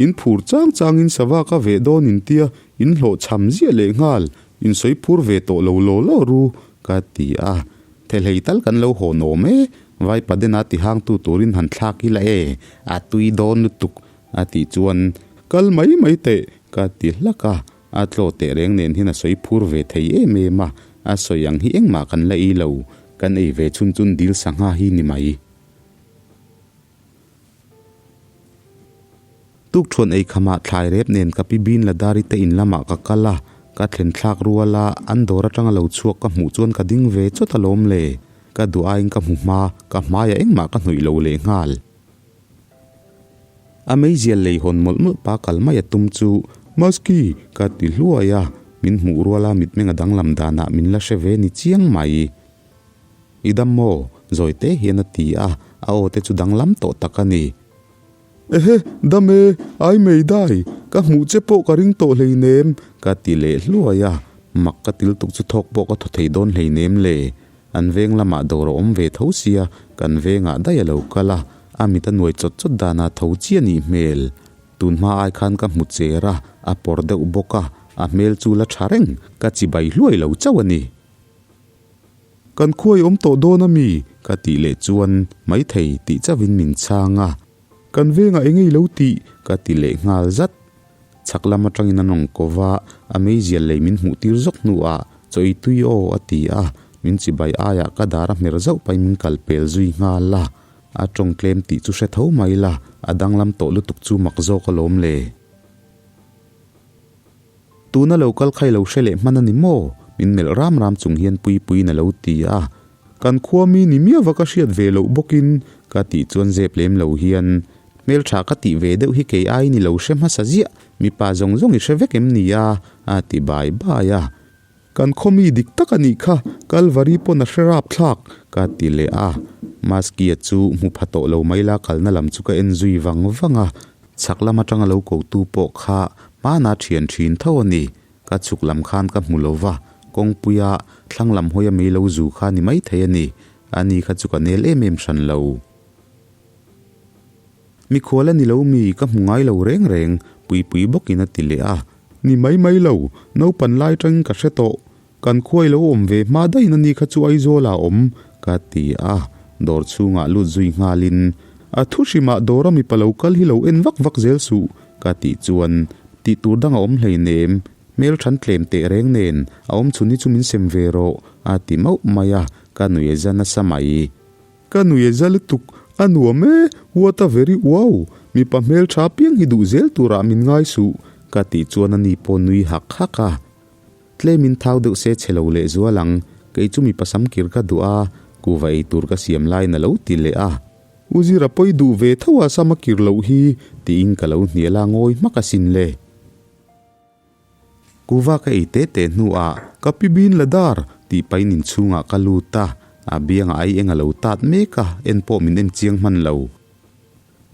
In phur chang changin sava ka veh dawn intia in hlawh chham ziah leh nghal, in sawi phur ve tawh lo law law ru ka ti a. Thehlei tal kan lo hawn awm e, Vaipadena tihangtu turin han thlak ila e, a tui dawn lutuk A tih chuan, Kal mai mai teh, ka ti hlak a. A tlaw teh reng nen hian a sawi phur ve thei em em a, a sawi ang hi engmah kan la ei lo, kan ei ve chhun chun dil sangha hi ni mai. Tukthuan ei khamah thlai rep nen ka pi bin Ladari te in lamah ka kal a, ka thlen thlak rual a, an dawr atanga lo chhuak ka hmuh chuan ka ding ve chawt alawm le. Ka duh aiin ka hmu hma, ka hmaiah engmah ka hnawih lo lehnghal. A meizial lei hawn mawlh mawlh pa kal mai a tum chu Maski ka ti hluai a, min hmuh ruala mitmeng a danglam danah min la hre ve ni chiang mai. I dam maw? Zawi te hian a ti a, a aw te chu danglam tawh tak a ni. Ehe, dam e, ai mei dai, ka hmuh che pawh ka ring tawh hleinem, ka ti leh hluai a, mak ka til tuk chu thawk pawh ka thaw thei dawn hleinem le. An veng lamah dawr a awm ve tho sia, kan vengah daih a lo kal a, a mit a nuai chawt chawt danah tho chi a nih hmel. Tun hma ai khan ka hmu cher a, a pawr deuh bawk a, a hmel chu la tha reng, ka chibai hluai lo chauh a ni. Kan khuai awm tawh dawn a mi? ka tih leh chuan maithei tih chauhin min chhang a. Kan vengah eng ei lo tih? ka ti leh nghal zat. Chhak lam atangin an rawn ko va, a meizial lei min hmuh tir zawk hnuah chaw i tui aw a ti a, min chibai aiah ka dar a hmer zauh pahin min kal pel zui nghal a. A tawng tlem tih chu hre tho mai la, a danglam tawh lutuk chu mak zawk alawm le. Tuna lo kal kha i lo hre leh hman a ni maw? Min melh ram ram chung hian Puipuiin a lo ti a. Kan khua mi ni miauva ka hriat ve loh bawkin ka tih chuan zep lem lo hian, Hmeltha ka tih ve deuh hi kei aiin i lo hre hmasa ziah, mipa zawng zawng i hre vek em ni a? a ti bai bai a. Kan khaw mi dik tak a nih kha, Kalvari pawn a hre rap thlak, ka ti leh a. Maskia chu hmu pha tawh lo mai la kalna lam chu ka en zui vang vang a. Chhak lam atanga lo kotu pawh kha hmana thian thin tho a ni. Ka chhuk lam khan ka hmu lo va, kawngpuia thlang lam hawia mei lo zu kha ni maithei a ni. Ani kha chu ka nel em em hran lo. Mikhual a ni lo mi, ka hmu ngai lo reng reng, Puipui bawkin a ti leh a. Ni mai mai lo, naupan lai tangin ka hre tawh. Kan khuai lo awm ve hma daih na ni kha chu Aizawl ah awm, ka ti a. Dawr chhungah lut zui nghalin, A thu hrimah dawra mipa lo kal hi lo en vak vak zel suh, ka tih chuan, Tih tur dang a awm hleinem, hmel than tlem teh reng nen, a awm chhun hi chu min sem ve rawh, a ti mauh mai a, ka nui a za nasa mai. Ka nui a za lutuk, a nuam e, what a very wow, mipa hmeltha piang hi duh zel turah min ngai suh, ka tih chuan a ni pawh nui hak hak a. Tlemin thau deuh se chhe lo leh zual ang, kei chu mipa sam kir ka duh a, kuva ei tur ka siam laiin a lo ti leh a. U Zira pawi duh ve tho a sam a kir loh hi, tiin ka lo hnial a ngawi hmak asin le. Kuva ka ei te te hnuah ka pi bin la dar tih pain inchhungah ka lut a, a biangah ai eng a lo tat mek a, en pawh min en chiang hman lo.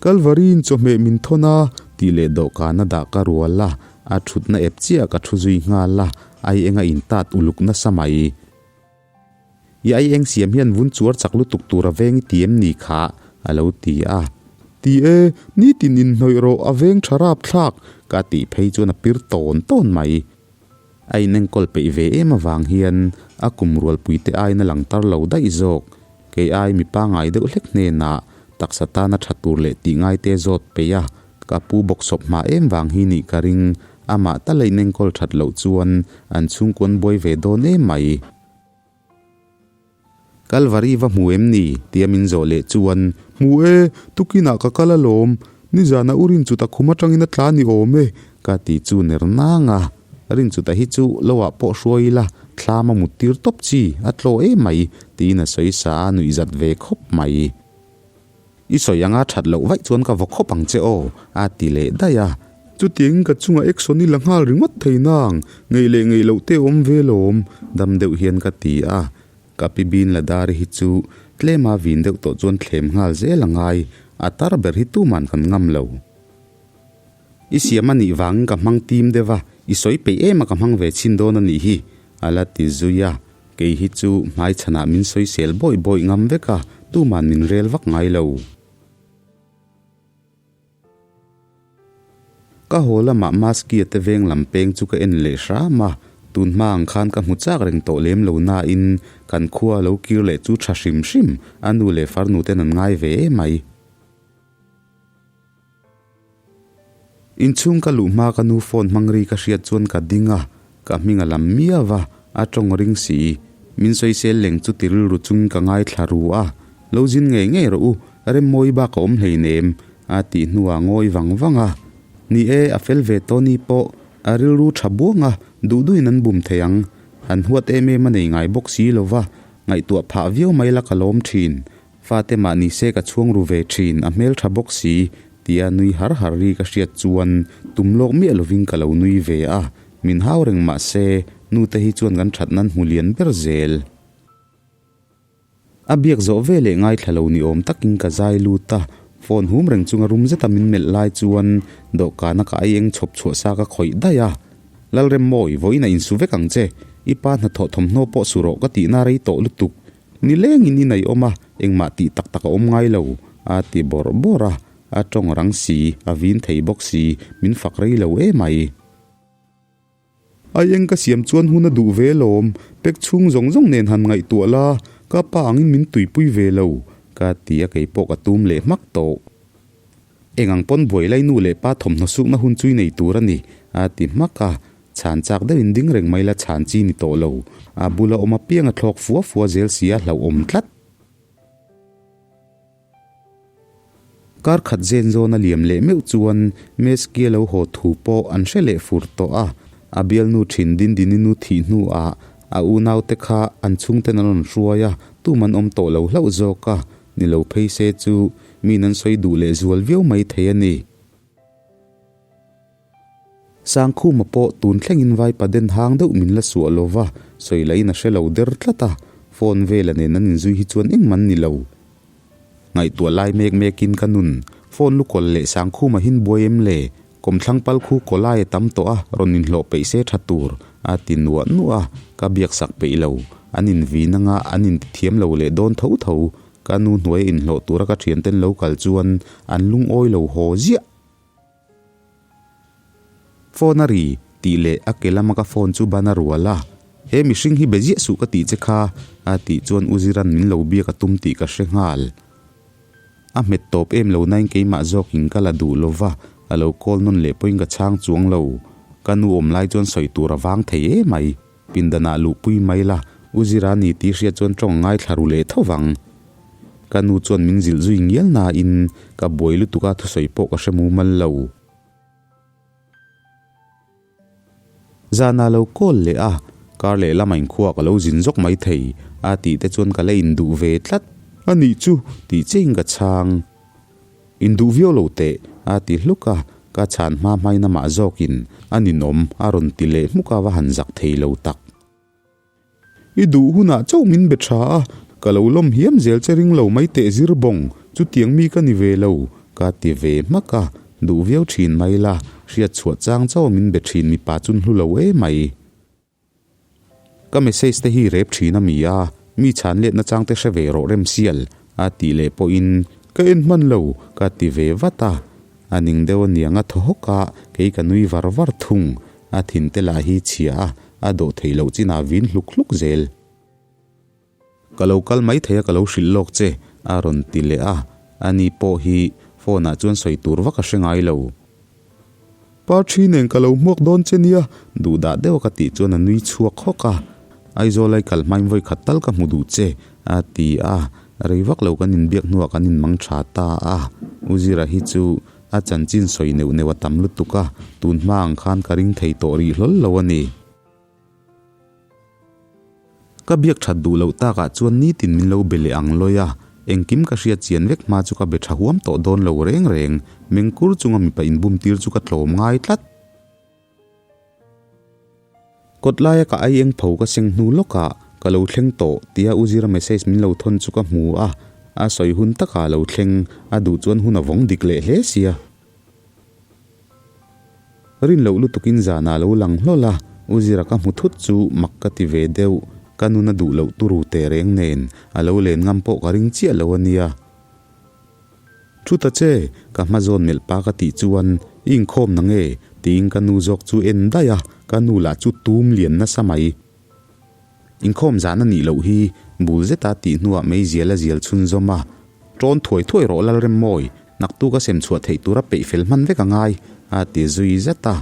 Kalvari-in chawhmeh min thawn a tih leh dawhkan a dah ka rual a, a thutna ep chiah ka thu zui nghal a, ai eng a intat uluk nasa mai. I ai eng siam hian vun chuar chak lutuk tur a veng i ti em ni kha? a lo ti a. Ti e, nitin inhnawih rawh a veng tha rap thlak, ka tih phei chuan a pir tawn tawn mai. A inenkawl peih ve em avang hian a kum rualpuite aiin a lang tar lo daih zawk. Kei ai mi pangai deuh hlek hnenah taksa tana tha tur leh tih ngaite zawt peih a, ka pu bawksawp hma em vang hi nih ka ring. Amah tal a inenkawl that loh chuan an chhungkuan buai ve dawn em mai. Kalvari va hmu em ni? tia min zawh leh chuan, Hmu e, tukinah ka kal alawm. Nizana u Rinchuta khum atangin a tla ni awm e, ka ti chu ner nang a. Rinchuta hi chu loah pawh hruai ila, thlam a mut tir tawp chi, a tlaw em mai, tiin a sawi sa a nuih zat ve khawp mai. I sawi anga that loh vaih chuan ka vaw khawp ang che aw, a ti leh daih a. Chutiangin ka chunga action i la nghal ringawt thei nang, ngeih leh ngeih loh te awm ve lawm, dam deuh hian ka ti a. Ka pi bin la dar hi chu tlema vin deuh tawh chuan thlem nghal zel a ngai, a tar ber hi tuman kan ngam lo. I siam a nih vangin ka hmang tim deuh a, i sawi peih em a ka hmang ve chhin dawn a nih hi, a la ti zui a. Kei hi chu hmaichhanah min sawisel bawih bawih ngam vek a, tuman min rel vak ngai lo. Ka haw lamah Maskia te veng lam peng chu ka en leh hram a, tun hma ang khan ka hmu chak reng tawh lem lo nain kan khua lo kir leh chu tha hrim hrim, a nu leh farnu ten an ngai ve em mai. Inchhung ka luh hma ka nu phone hmang ri ka hriat chuan ka ding a, ka hming a lam miau a, a tawng ring si. Min sawisel leng chu ti rilru chungin ka ngaithla ru a, Lo zin ngei ngei rawh u, Remmawi bak a awm hleinem, a tih hnuah ngawi vang vang a. Ni e, a fel ve Tony pawh a rilru tha buang a, duh duhin an bum thei ang. Han huat em em a nei ngai bawk si lo va, ngaihtuah phah viau mai la ka lawm thin. Fate mah ni se ka chhuang ru ve thin, a hmel tha bawk si, tia nui har har ri ka hriat chuan tum lawk miah lovin ka lo nui ve a, min hau reng mah se nute hi chuan kan that nan hmu lian ber zel. A biak zawh ve leh ngaithla lo ni awm takin ka zai lut a, Phone hum reng chunga rum zeta min melh lai chuan dawhkana ka ai eng chhawp chhuah sa ka khawih daih a. Lalremmawi, vawiin a insu vek ang che. I pa hnathawh thawmhnaw pawh su rawh ka tihna rei tawh lutuk. Nilengin i nei awm a, engmah tih tak tak a awm ngai lo, a ti bawrh bawrh a. A tawng rang si, a vin thei bawk si, min fak rei lo emai. Ai eng ka siam chuan hun a duh ve lawm, pek chhung zawng zawng nen han ngaihtuah la, ka pa angin min tuipui ve lo, ka ti a kei pawh ka tum leh hmak tawh. Eng ang pawn buai lai nu leh pa thawmhnaw sukna hun chui nei tur a ni, a ti hmak a, chhan chak deuhin ding reng mai la chhan chi ni tawh lo, a bula awm apiang a thlawk fua fua zel si a hlauhawm tlat. Kar khat zen zawn a liam leh meuh chuan Meskia lo haw thu pawh an hre leh fur tawh a, a bialnu thin Dindini nu thih hnuah a unaute kha an chhungten an rawn hruai a, tum an awm tawh lo hlauh zawk a, ni lo phei se chu miin an sawi duh leh zual viau mai thei a ni. Sangkhuma pawh tun thlengin vaipa den hang deuh min la suah lo va, sawi lahin a hre lo der tlat a, phone vela nen an inzui hi chuan engmah an ni lo. Ngaihtuah lai mek mekin ka nun, phone lukawl leh Sangkhuma hin buai em le? Kawmthlang pal khu kawlai a tam tawh a, rawn inhlawh peih se tha tur, a ti nuah nuah a, ka biaksak peih lo. An invin anga an intithiam lo leh dawn tho tho, ka nu hnuaia inhlawh tura ka thianten lo kal chuan an lungawi lo haw ziah. Phone a ri tih leh a ke lama ka phone chu ban a rual a, He mihring hi be ziah suh ka tih che kha a tih chuan U Ziran min lo biak a tum tih ka hre nghal. A hmet tawp em lo nain keimah zawkin ka la duh lo va, a lo call nawn leh pawhin ka chhang chuang lo. Ka nu awm lai chuan sawi tur a vang thei emai. Pindanah luhpui mai la, U Zira ni tih hriat chuan tawng ngaithla ru leh tho vang. Ka nu chuan min zilh zui ngial nain ka buai lutuk a thusawi pawh ka hre mumal lo. Zanah lo call leh a, kar leh lama inkhua ka lo zin zawk mai thei a tih te chuan ka la induh ve tlat. A nih chu tih chiahin ka chhang. Induh viau lo teh a ti hluk a, ka chhan hma hmain amah zawkin a ninawm a rawn ti leh hmuk a va han zak thei lo tak. I duh hunah chauh min be tha a, ka lo lawm hiam zel che ring lo mai teh zir bawng, chutiang mi ka ni ve lo, ka ti ve hmak a, duh viau thin mai la, hriat chhuah chang chauh a min be thin mipa chun hlu lo e mai. Ka message te hi rep thin a mi a, mi chhan let nachang te hre ve rawh rem sial, a tih leh pawhin ka en hman lo, ka ti ve vat a, a ning deuh aniang a thaw hawk a, kei ka nui var var thung, a thin te lah hi chhia a, A dawh theih loh chinah vin hluk hluk zel. Ka lo kal mai thei a ka lo hrilh lawk che, a rawn ti leh a. Ani pawh hi phone ah chuan sawi tur vak a hre ngai lo. Parthi nen ka lo hmuak dawn che nia, duh dah deuh a ka tih chuan a nui chhuak hawk a. Aizawl ai kal hmain vawi khat tal ka hmu duh che, a ti a. Rei vak lo kan inbiak hnuah kan inmang tha ta a. U Zira hi chu A chanchin sawi neuh neuh a tam lutuk a, tun hma ang khan ka ring thei tawh rih hlawl lo a ni. Ka biak that duh loh takah chuan nitin min lo be leh ang lawi a, engkim ka hriat chian vek hma chu ka be tha huam tawh dawn lo reng reng, mengkur chunga mipa inbum tir chu ka tlawm ngai tlat. Kawt laia ka ai eng pho ka seng hnu lawkah ka lo thleng tawh tia U Zira message min lo thawn chu ka hmu a, a sawi hun takah lo thleng, a duh chuan hun a vawng dik leh hle sia. Rin loh lutukin zanah lo lang hlawl a, U Zira ka hmu thut chu mak ka ti ve deuh, ka nun a duh loh turu teh reng nen a lo len ngam pawh ka ring chiah lo a nia. Thu ta che, ka hma zawn melh pa ka tih chuan i inkhawm na nge? tiin ka nu zawk chu en daih a, ka nu lah chu tum lian nasa mai. Inkhawm zan a nih loh hi bul zeta tih hnuah meizial a zial chhunzawm a, Ṭawn thuai thuai rawh Lalremmawi, naktu ka sem chhuah theih tura peih fel hman vek a ngai, a ti zui zet a.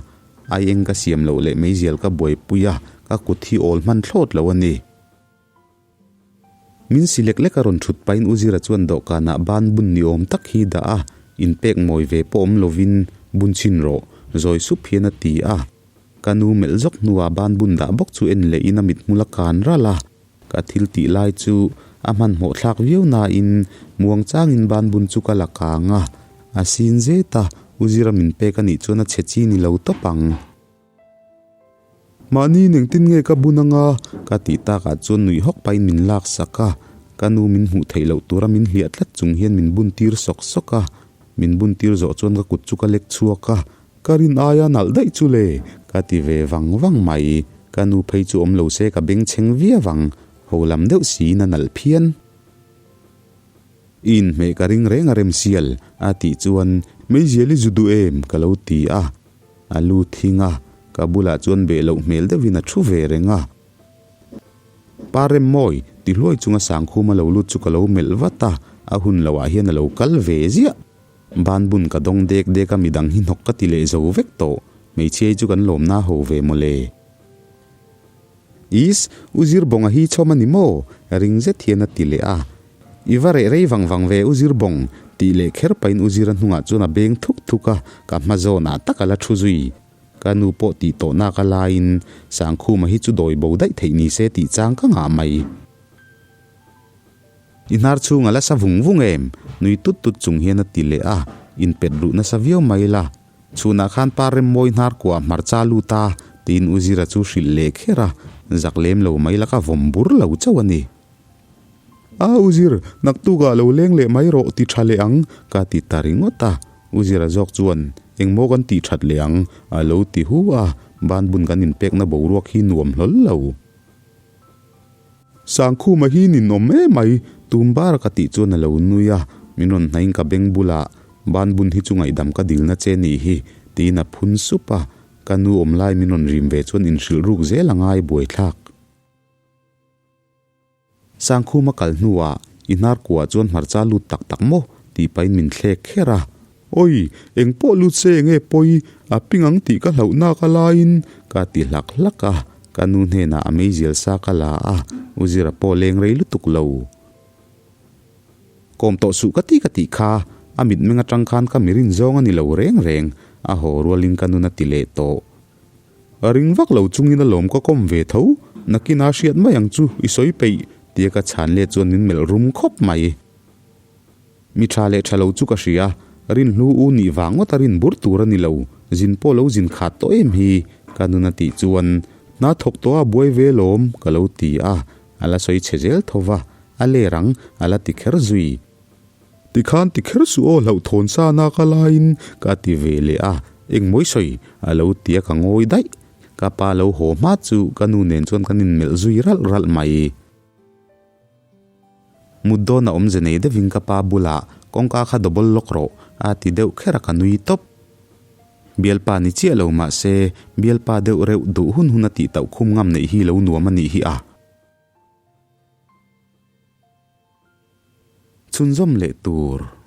Ai eng ka siam loh leh meizial ka buaipui a, ka kut hi awl hman thlawt lo a ni. Min si lek lek a rawn thut pahin U Zira chuan dawhkanah ban bun ni awm tak hi dah a, inpek mawi ve pawh awm lovin bun chhin rawh, zawi sup hian a ti a. Ka nu melh zawk hnuah ban bun dah bawk chu en lehin a mithmul a kan ralh a, ka thil tih lai chu a hmanhmawh thlak viau nain muang changin ban bun chu ka la kang a, a sin zet a, U Zira min pek a nih chuan a chhe chi ni lo tawp ang. Mahni nengtin nge ka bun anga? Ka tih takah chuan nuih hawk pahin min lak sak a, ka nu min hmuh theih loh tura min hliah tlat chung hian min bun tir sawk sawk a. Min bun tir zawh chuan ka kut chu ka lek chhuak a, ka rin aia nalh daih chu le, ka ti ve vang vang mai. Ka nu phei chu awm lo se ka bengchheng viau ang, ho lam deuh siin a nalh phian. I inhmeh ka ring reng a rem sial, a tih chuan meizial i zu duh em? ka lo ti a. A lu thing a, ka bulah chuan beh loh hmel deuhin a thu ve reng a. Pa Remmawi, ti hluai chunga Sangkhuma lo lut chu ka lo melh vat a, a hun loah hian a lo kal ve ziah. Banbun ka dawng dek dek a midang hi hnawk ka ti leh zo vek tawh, hmeichhiai chu kan lawmna ho ve mawle. Is, U Zirbawnga hi chhawm a ni maw? Ring zet hian a ti leh a. I va reh rei vang vang ve U Zirbawng, tih leh kher pahin U Zira hnungah chuan a beng thuk thuk a, ka hma zawnah tak a la thu zui. Ka nu pawh tih tawh nak a laiin Sangkhuma hi chu dawi bo daih theih ni se tih chang ka ngah mai. I hnar chhung a la sa vung vung em? Nui tut tut chung hian a ti leh a, inpet ruh nasa viau mai la. Chhunah khan pa Remmawi hnar kuah hmarcha lut a, tiin U Zira chu hrilh leh kher a, zak lem lo mai la ka vawm bur lo chauh a ni. A, U Zir, naktukah lo leng leh mai rawh ti tha leh ang, ka ti ta ringawt a. U Zira zawk chuan, Engmaw kan tih that leh ang, a lo ti hu a, banbun kan inpekna boruak hi nuam hlawl lo. Sangkhuma hi ninawm emai, tum bar ka tih chuan a lo nui a, min rawn hnaiin ka beng bulah, Banbun hi chu ngaihdam ka dilna che nih hi, tiin a phun sup a, ka nu awm lai min rawn rim ve chuan inhrilh ruk zel a ngai buaithlak. Sangkhuma kal hnuah i hnar kuah chuan hmarcha lut tak tak maw? tih pahin min thlek kher a. Awi, eng pawh lut se enge pawi, a ping ang tih ka hlauh nak a laiin ka ti hlak hlak a, ka nu hnenah a meizial sa ka la a, U Zira pawh leng rei lutuk lo. Kawm tawh suh ka ti ka tih kha, a mitmeng atang khan ka mirin zawng a ni lo reng reng, a haw rualin ka nun a ti leh tawh. A ring vak lo chungin a lawm ka kawm ve tho, nakin a hriat mai ang chu i sawi peih, tia ka chhan let chuan min melh rum khawp mai. Mi tha leh tha lo chu ka hria, rinhlu u nih vang ngawt a rin bur tur a ni lo, zin pawh lo zin khat tawh em hi, ka nun a tih chuan, Hna thawk tawh a buai ve lawm, ka lo ti a, a la sawi chhe zel tho va, a ler ang, a la ti kher zui. Tikhan ti kher suh aw hlauhthawn sa na ka laiin ka ti ve leh a, engmawi sawi a lo ti a ka ngawi daih, ka pa lo haw hma chu ka nu nen chuan kan inmelh zui ralh ralh mai. Mut dawn a awmze nei deuhin ka pa bulah kawngka kha double lock rawh a ti deuh kher a ka nui tawp. Bialpa ni chiah lo mahse bialpa deuh reuh duh hun hun a tih tauh khum ngam neih hi lo nuam a nih hi a. Chhunzawm leh tur.